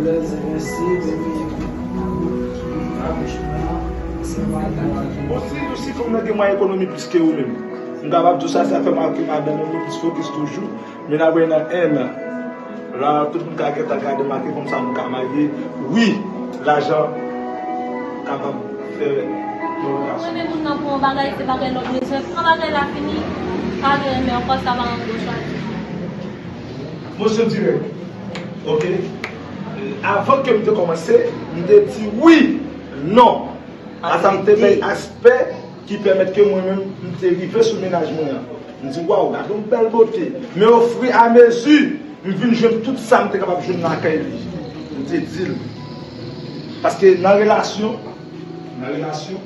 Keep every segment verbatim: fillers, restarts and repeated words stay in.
Lèz ensi, epi, akouchman, se pa. Bon, si, si fanm nan gen mwayen ekonomi plis ke ou menm, m kapab di w sa, sa fè m ak madanm mwen plis fokis toujou. Men apre nan en an, la, tout moun ka gentan gade m ak fanm sa, nou ka marye. Wi, lajan kapab fè yon relasyon. Renmen moun nan pou yon bagay, se bagay lòt bezwen. Pran bagay la fini, pa vle renmen ankò, sa pa yon bon chwa. Mwen se dirèk. Ok? Avan ke m te kòmanse, m te di wi, non. Asa m te bay aspè ki pèmèt ke mwen menm, m te rive sou mennaj mwen an. M di, waw, gade yon bèl bote. Men ofri a mezi, m vin jwenn tout sa m te kapab jwenn lakay li. M te di l. Paske nan relasyon, nan relasyon,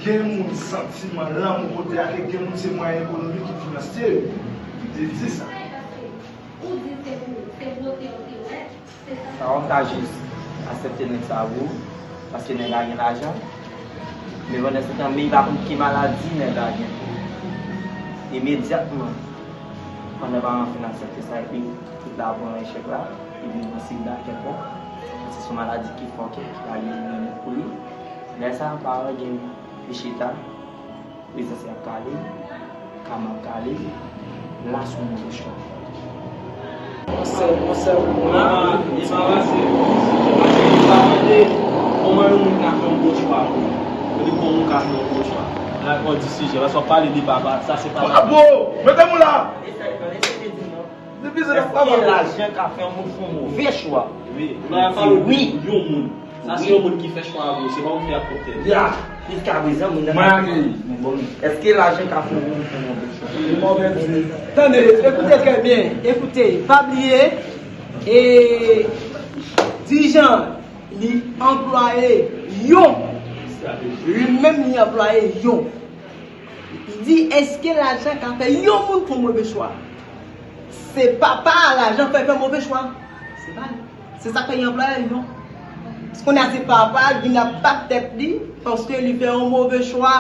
gen moun santiman, lanmou kote a, e gen moun se mwayen ekonomik ki finanse yo. M te di sa. Ou di se pou, se bwote yo te wè, se sa. Sa w ta jis aksepte nèg sa pou ou, paske nèg la gen lajan. Men pandan se tan, men li pa konn ki maladi nèg la gen. Imedyatman, pandan paran an fin aksepte sa, epi tout la pran echèk la, li vin pran sida kèk bò. Se yon maladi ki fòkè, ki pa gen remèd pou li. Lè sa a, paran gen pou chita, prezans ap kale, kama ap kale, la se yon move chwa. Mon sè, mon sè, mon sè. Ah, e pa pase. Paske li pa mande kòman yon moun ka fè yon bon chwa. Li kòman yon moun ka fè yon bon chwa. La, on di sijè, paske w ap pale de papa, sa se papa. Bravo! Mete moun la! Divize nan papa. Èske lajan ka fè yon moun fè yon move chwa? Wi. Wi. Yon moun. Sa se yon moun ki fè chwa a pou ou, se pa ou ki fè ak kòk tèt. Ya. Jiskaprezan, moun nan. Mwen akeyi. Bon, èske lajan ka fè yon moun fè yon move chwa? Move di. Tande, ekoute trè byen. Ekoute, pa bliye, e, dirijan, li anplwaye yon. Li menm, li anplwaye yon. Li di, èske lajan ka fè yon moun fè yon move chwa? Se papa a lajan fè fè move chwa. Se pa li. Se sa k fè li anplwaye l, non. Kounye a se papa a vin ap bat tèt li paske li fè yon move chwa.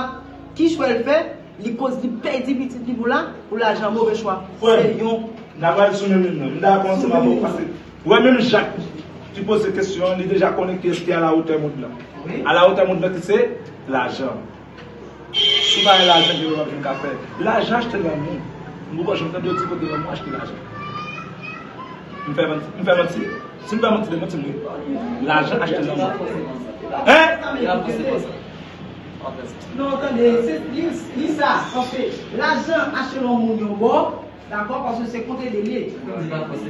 Ki chwa l fè? Li koz li pèdi pitit li pou la, pou lajan, move chwa. Se yon. N a pral sou menm liy nan. M dakò ansanm avè w paske, wè, menm Jacques ki poze kesyon an, li deja konnen kiyès ki alawotè mond lan. Alawotè mond lan ki se lajan. Si w pa gen lajan, ki w ap vin ka fè? Lajan achte lanmou. M poko janm tande yo di kote lanmou achte lajan. M fè manti? M fè manti? Si m fè manti, demanti m wi. Lajan achte lanmou. Hein? Non, tande, se li, li sa, paske lajan achte lanmou yon bò. Dakò, paske se kote de li ye.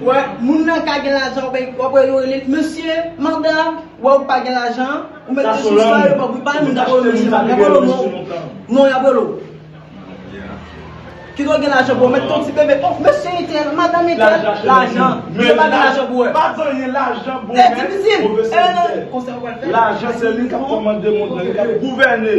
Wè, moun nan ka gen lajan, w ap, w ap wè yo rele l, mesye, madanm, wè ou pa gen lajan, ou mete sou sa, yo pa pou pale, moun ta rele w, y ap rele w, non. Non, y ap rele w. Kite w gen lajan pou w mete yon ti bebe, oh, mesye entèl, madanm entèl, lajan. Misye pa gen lajan pou wè. Pa gen lajan pou wè. Se difisil. Konsèy ou pral fè. Lajan se li k ap kòmande mond lan, li k ap gouvène.